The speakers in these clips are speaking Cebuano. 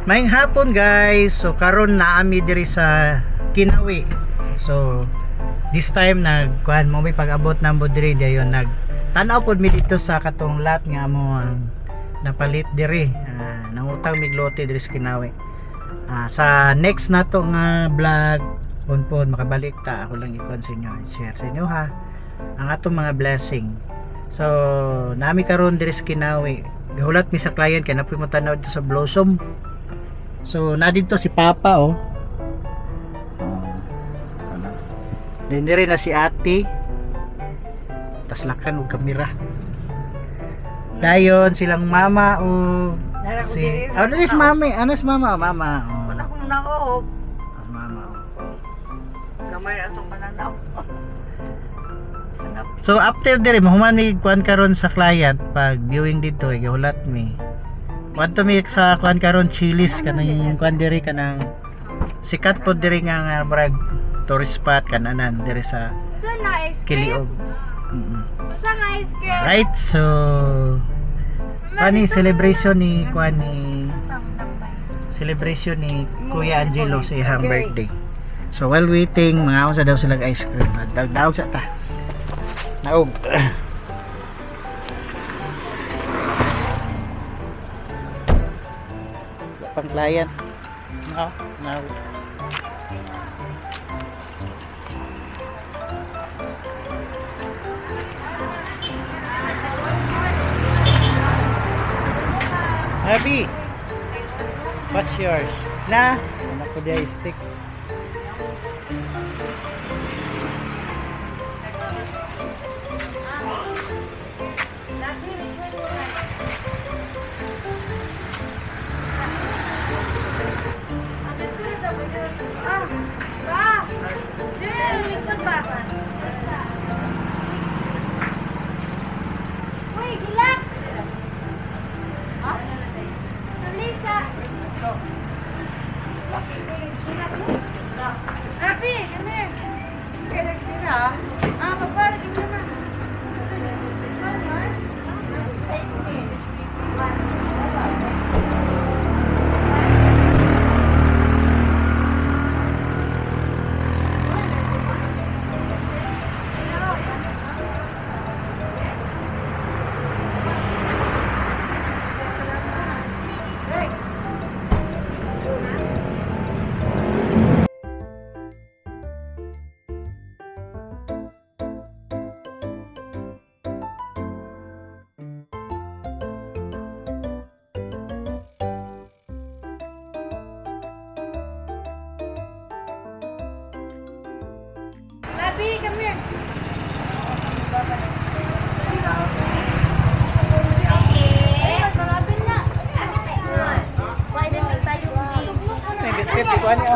Maayong hapon, guys. So karon naa mi diri sa Kinawi. So this time nag kuan mo may pag-abot namo diri, dayon nag tan-aw pod mi dito sa katong lot nga amo ang napalit diri. Nangutang mig lote diri sa Kinawi. Sa next nato nga vlog pon makabalik ta, ako lang ikuan sa inyo, share sa inyo ha ang atong mga blessing. So naa mi karon diri sa Kinawi. Gahulat mi sa client kay napoy mo tanaw dito sa Blossom. So na dito si Papa, oh. Oh. Ano? Then diri na si Ate. Taslakan og kamera. Dayon silang mama o si ano is mami? Ano is mama? Mama. Oh. Wala akong naog. As mama. Oh. Gamay atong pananaw. Hanap. So after diri mahuman mi kuan karon sa client pag viewing dito, eh, gihulat mi. Kuan to mi sa kuan karon, Chili's, kanang kuan diri, kanang sikat po diri nga murag tourist spot kananan diri sa Saan na ice cream? Kiliog. Saan na ice cream? Right, so kani celebration ni kuan ni celebration ni Kuya Angelo sa iyang birthday. So while waiting, mga sa daw silang ice cream. Dagdaog sa ta. Naog. Wala pang client. No, no. Happy. What's yours? Na? Ano ko diay stick? Ah! Dire, ba? Uy, gilak! Sa Lisa. Rapi, come here. Kaya nagsira. Ah, magpara ka naman. Rapi, come here. May biscuit di kuan niyo.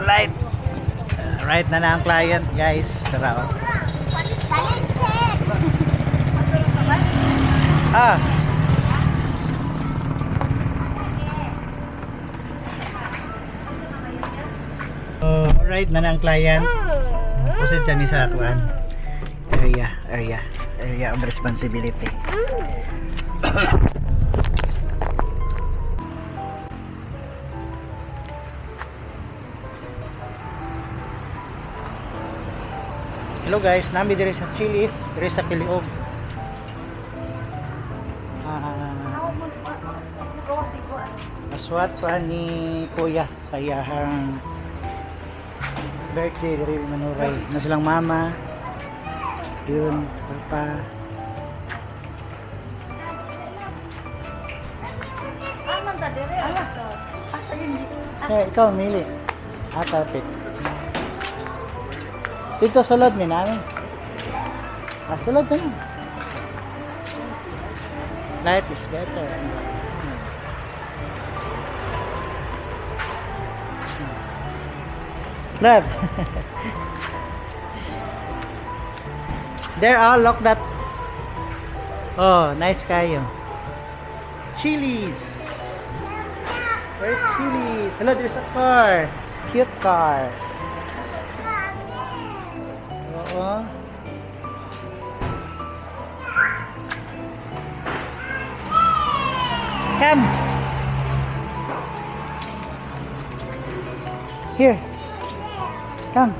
Right. Right na na ang client, guys. Tara. Oh. Ah. Oh, alright na na ang client. Kasi dyan ni sa kuan. Area of responsibility. Hello guys, naa mi diri sa Chili's, diri sa Kiliog. Aswat pa ni Kuya sa iyahang birthday diri Manuray. Na silang mama. Yun, papa. Ah, man ta dire. Asa yun? Eh, ikaw, mili. Ah, perfect. Dito sulod mi namin. Ah, sulod na lang. Life is better. Love. There, oh, look that. Oh, nice kayo. Chili's. Where Chili's? Hello, there's a car. Cute car. Oo. Come. Here. Come.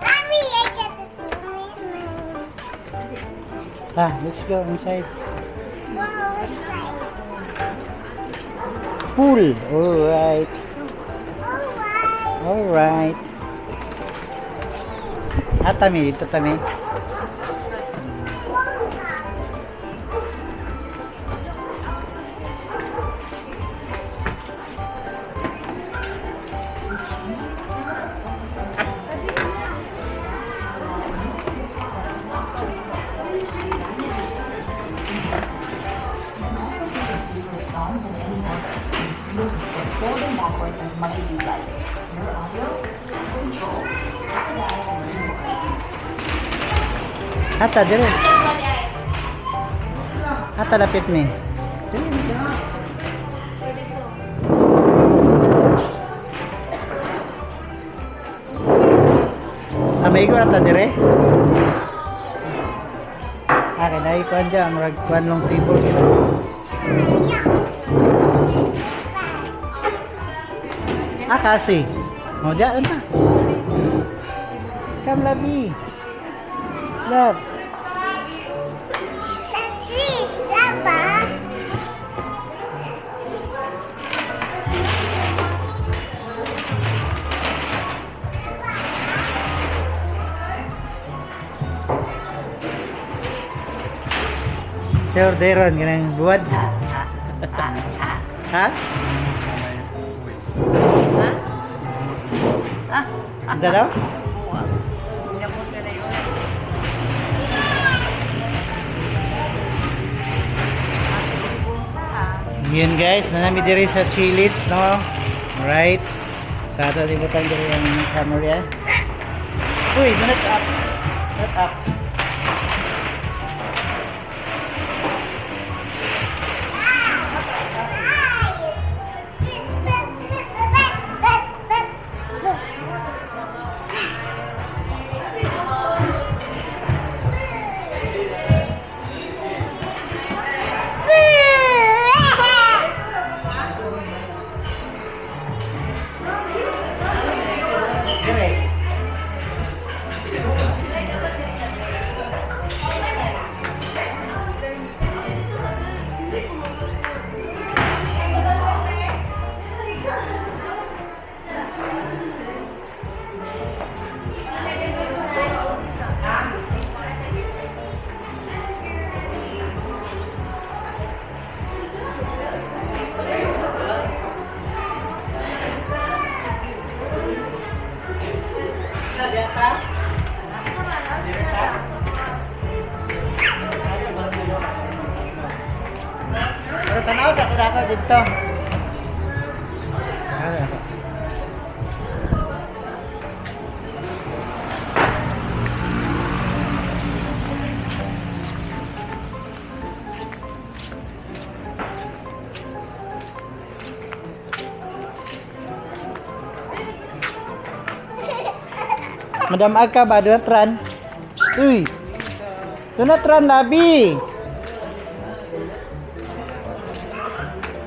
Mommy, I get the snowman. Ah, let's go inside. Wow, inside. Pool. Alright. Alright. Alright. Ah, tami. Dito tami. Songs in any order. You'll just get forward and backward as much as you like. Your audio, control. Ata, dire. Ata, lapit mi. Dire. Ah, may ikaw ata dire? Ah, kaya ikuan dyan. Murag kuan long table sila. Ah, kasi. O, diyan na. Come, Labi. Love. Please, Papa. Sure, Deron, ganang buwad. Ha? Unsa daw? Hindi mo sila yun. Yun guys, nanami diri sa Chili's, no? Alright. Sa ato ibutang diri ang inyong camera. Uy, do not up. Not up. Dire. Pero tanaw sa ako dapat dito. Ah, ako. Madam Agka ba, do not run. Psst, uy. Do not run, Labi.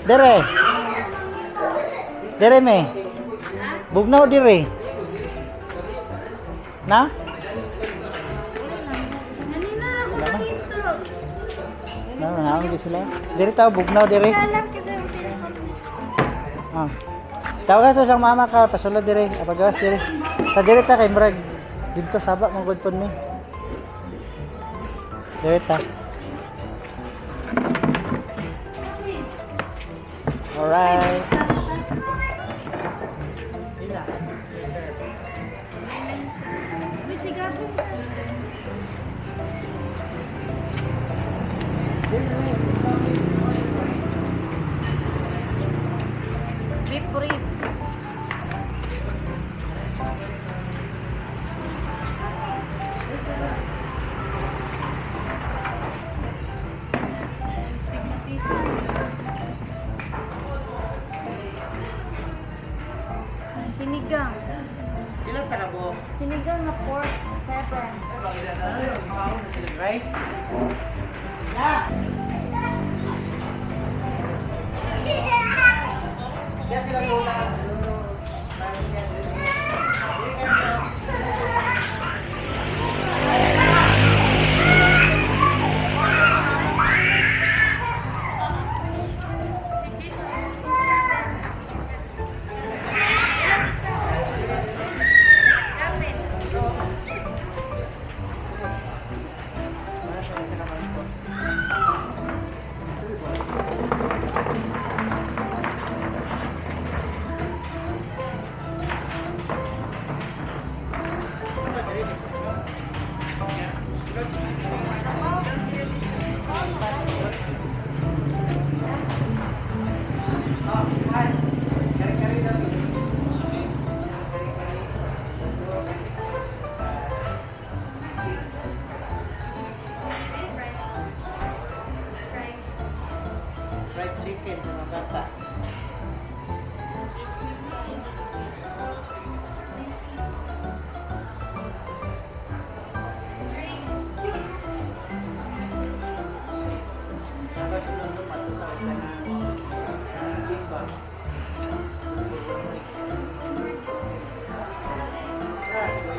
Dere. Dere me. Bugnaw dire. Na? Kanina na ako dito. Na, na, sila. Dire tao bugnaw dire. Alam kasi ang cellphone. Ah. Tawagan sa siyang mama ka, pasulod dire, apagawas dire. Sa dire ta kay murag didto saba mo gud pud mi. Dire ta. Alright. Uy, si Gabi. Ribs. Sinigang. Ilan ka na buok? Sinigang na pork, 7. Rice? Na! Kaya sila muna. Si Chito. Kapit. Fried chicken sa mga bata. Dapat yung matuto ka na meeting ba? Ah, sige.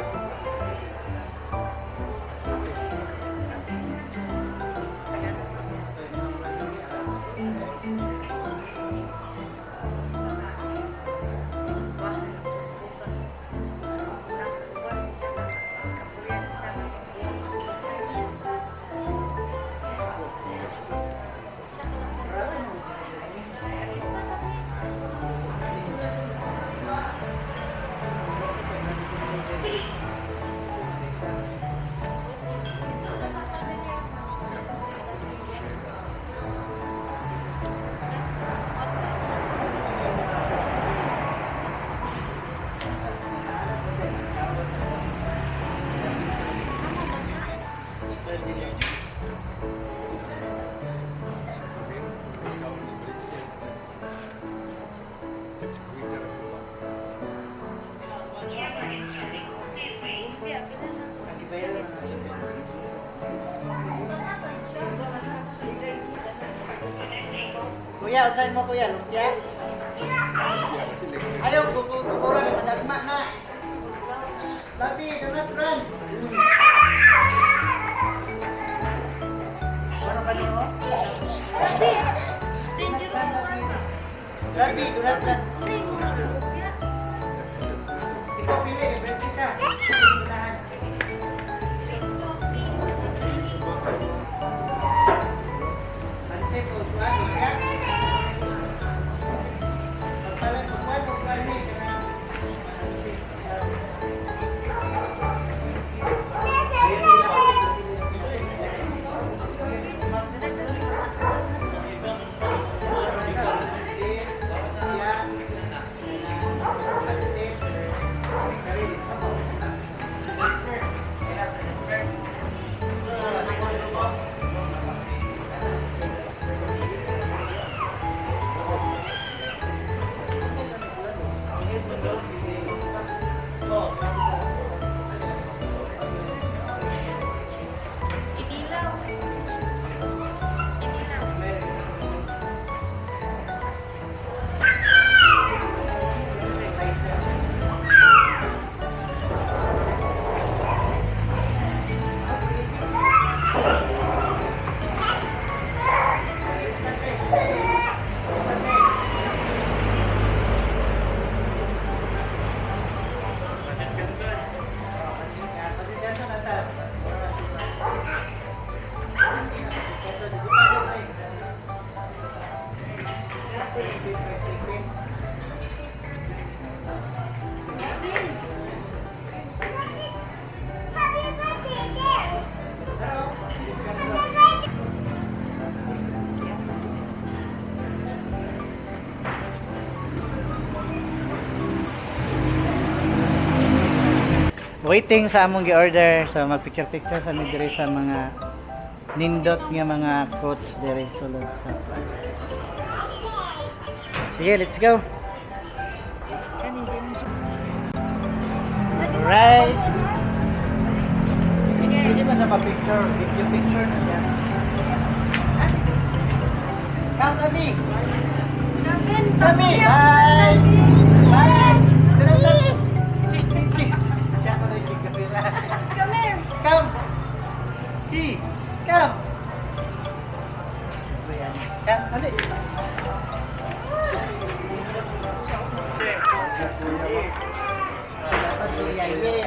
Kuya, unsay mo kuya? Lumpia? Ayaw, kukura ni madagma na. Labi, do not run. Ano ka niyo? Labi, do not run. Ikaw pili, ready ka. Unahan. Pansit o kuha, lumpia? Waiting sa among gi-order. So mag-picture picture sa mi diri sa mga nindot nga mga coach diri sulod sa. Sige, let's go. Alright. Sige. Pwede ba sa pa-picture? Video picture na siya. Come, Abi! Kami! Bye! Bye! Cheese! Cheese! Siya ko na yung kamera. Come here. Come! Chi! Come! Ayan. Come, dali! Dapat kuya, yay!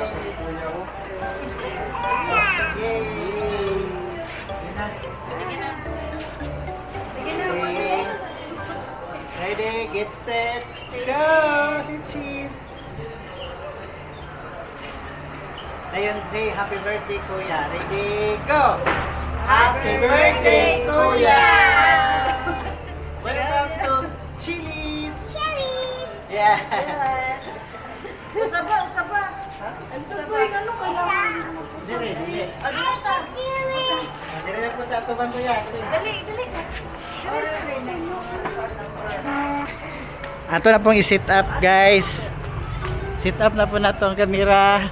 Yay! Yun na. Sige na. Sige na. Okay. Ready, get set, go! Si Cheese! Ayun, say happy birthday, Kuya. Ready, go! Happy birthday, Kuya! Welcome to Chili's! Chili's. Yeah! Usaba, usaba. Usaba. Ano kailangan mo? Dire, dire. Ano I can do it. Ah, dire na po sa atubang, Kuya. Dire. Dali, dali. Ato na pong i-set up, guys. Set up na po na to ang camera.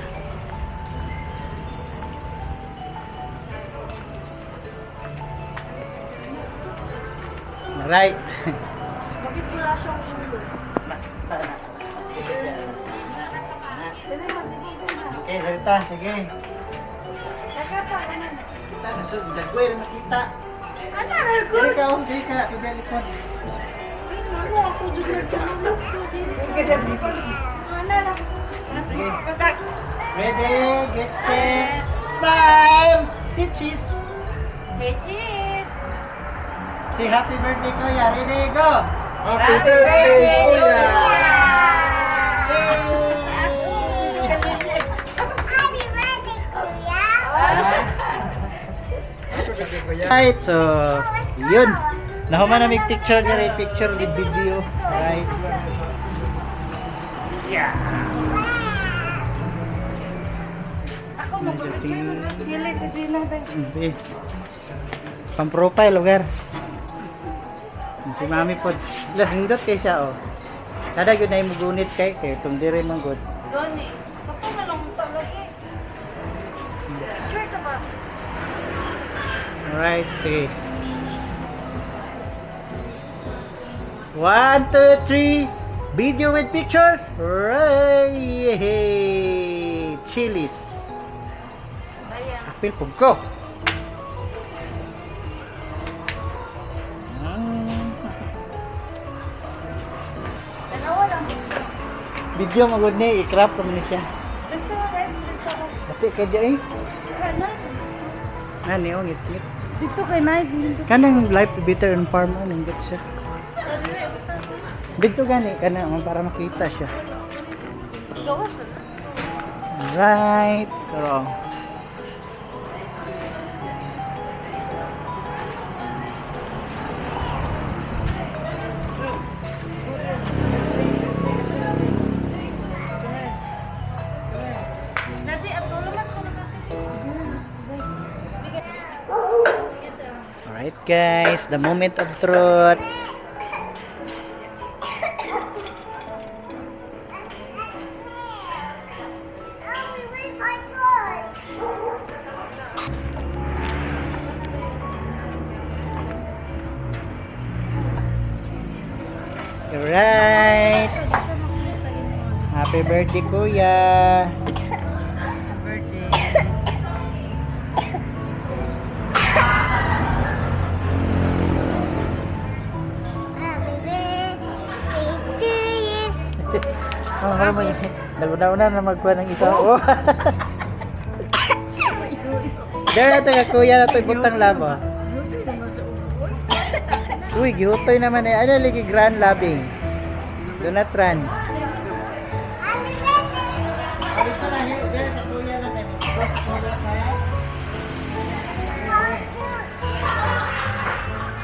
Right. Bakit wala siyang ulo? Dali mo, sige, sige. Okay, salita. Sige. Teka pa, ano? Kita na so, dagway na makita. Ano, Dili good. ka, oh, dili ka. Dili likod. Ano ako dyan na dyan? Ano lang? Sige. Katak. Ready, get set, smile! Say cheese. Hey, cheese! Say happy birthday, Kuya. Ready, go! Happy birthday, Kuya! Happy birthday, Kuya. Right, so, yun. Nahuman na may picture niya rin, picture with video. Right. Yeah. Ako magpapicture ko na chili sa dinner. Sige. Pang-profile, lugar. Si Mami po, hindot kay siya, oh. Kada yun ay mugunit kay, kay itong dire man good. Gani. Ako na lang talaga eh. Picture ka ba? Alright, sige. 1, 2, 3. Video with picture. Right. Chilies. Ayan. Apil pug ko. Dalawa lang. Video magud ni i-crop ko ni siya. Dito guys, dito. Dati kay di eh. Kanas. Nani oh ngit-ngit. Dito kay Nay. Dito. Kanang life bitter and farm ano nindot siya. Dito gani kana para makita siya. Gawas. Right. Pero Nabi, ato lumas ko na kasi. Alright guys, the moment of truth. Oh, we win my toy. Alright. Happy birthday, Kuya. Birthday. Happy birthday to you. Oh, ano mo Naguna-una na magkuha ng isa. Oh. Dara ito ka kuya, ito ibutang labo. Uy, gihutoy naman eh. Ano lagi grand labing? Do not run. Happy birthday. Dito na, here, there, ka kuya lang eh.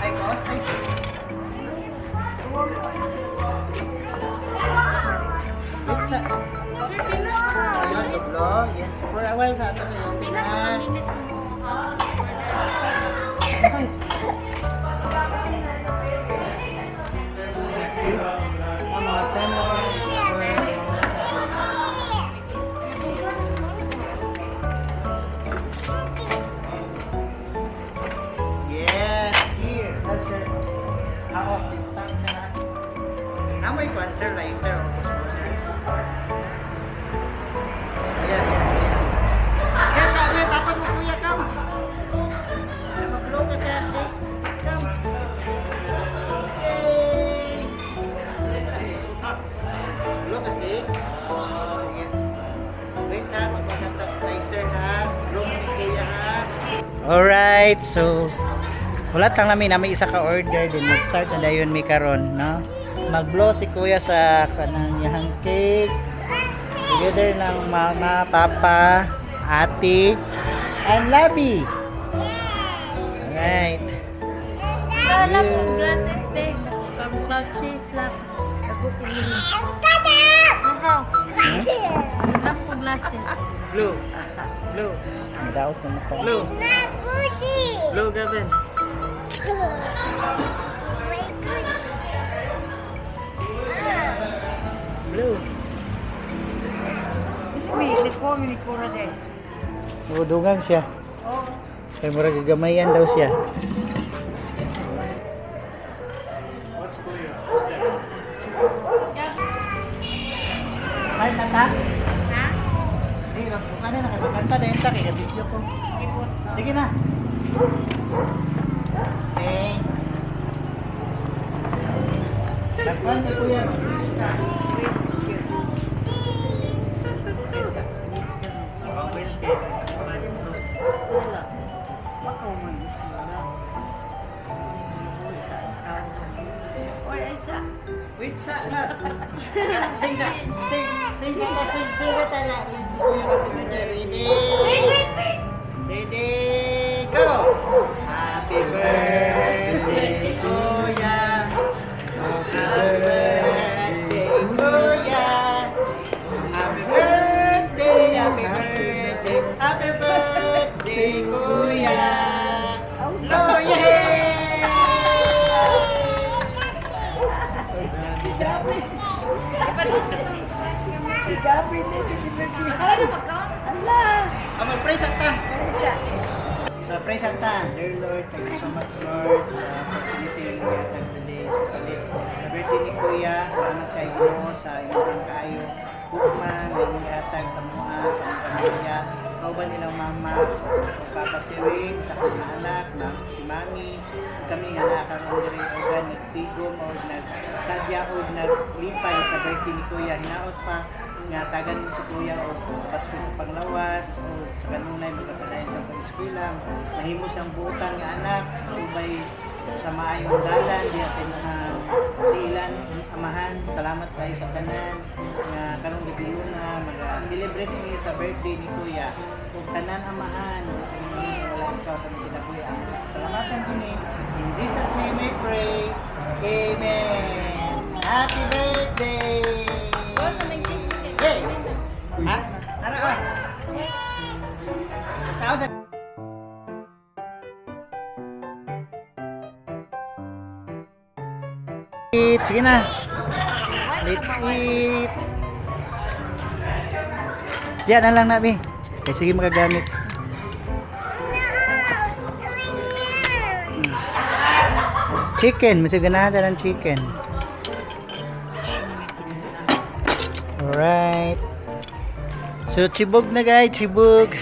Ay, boss, ay. Wait sa. Blow? Yes. For a while sa ato sa iyo. Pila ka Na. minutes mo ha? Okay. Ang mga 10 or Yes, here. That's sir. Ako, tintang ka na. Amoy ko, sir, lighter o kusbo, sir. Ayan, ayan, ayan. Ayan, ayan, tapon mo, kuya, come. Ay, mag-blow ka, sir. Come. Yay! Blow ka, cake. Oh, yes. Wait ha, magpagkanta lighter ha. Blow mo ni kuya ha. Alright, so wala tang namin na may isa ka order din mag-start na dayon mi karon, no? Mag-blow si kuya sa kanang iyang cake. Together ng mama, papa, ate, and Labi. Alright. Wala po glasses, babe. Pag cheese lang. Ako. Wala po glasses. Blue. Blue. Ang daot na mukha. Blue. Not goodie. Blue, Gavin. My goodie. Blue. Ko Udungan siya. Kay murag gagamayan daw siya. Ay, nata? Ha? Hindi, magbuka na. Nakipagkanta na yun sa kaya video ko. Sige na. Okay. Lagpan ni Kuya. Mag-wish ka. Wait sa na. Sing sa. Sing sing ka sing sing ka tala. Kuya, happy birthday. Ready? Wait, wait, wait. Ready, go! Happy birthday, Kuya. Happy birthday, Kuya. Happy birthday, happy birthday, happy birthday, Kuya. Blow your hand! Akala na pagkaon sa Ah, mag-pray sa ta. So, pray sa ta. Dear Lord, thank you so much, Lord, sa opportunity yung gihatag today, especially sa birthday ni Kuya. Salamat kay Ginoo sa inyong kaayo. Hukma nga inyong gihatag sa mga sa mga pamilya. Kauban nilang mama, o papa si Wayne, sa kanyang anak, na si Mami. Ug kami nga nakakaroon diri ogan nagtigom o nagsadya o naglipay sa birthday ni Kuya. Hinaot pa nga tagan mo si Kuya o Pasko sa panglawas o sa kanunay magkapadayon sa pag-eskwela, mahimo siyang butan nga anak ubay sa maayong dalan diya sa mga tiilan amahan. Salamat kayo sa tanan nga karong gabi na maga-celebrate ni sa birthday ni Kuya ug tanan amahan wala ikaw sa mga kinabuhi ang salamatan kini. In Jesus' name I pray, amen. Happy birthday! Hey! Ha? Tara, oh. Tao sa. Eat. Sige na. Let's eat. Diyan na lang nabi. Okay, sige magagamit. Chicken. Mas ganahan siya ng chicken. Alright. So, chibog na guys. Chibog.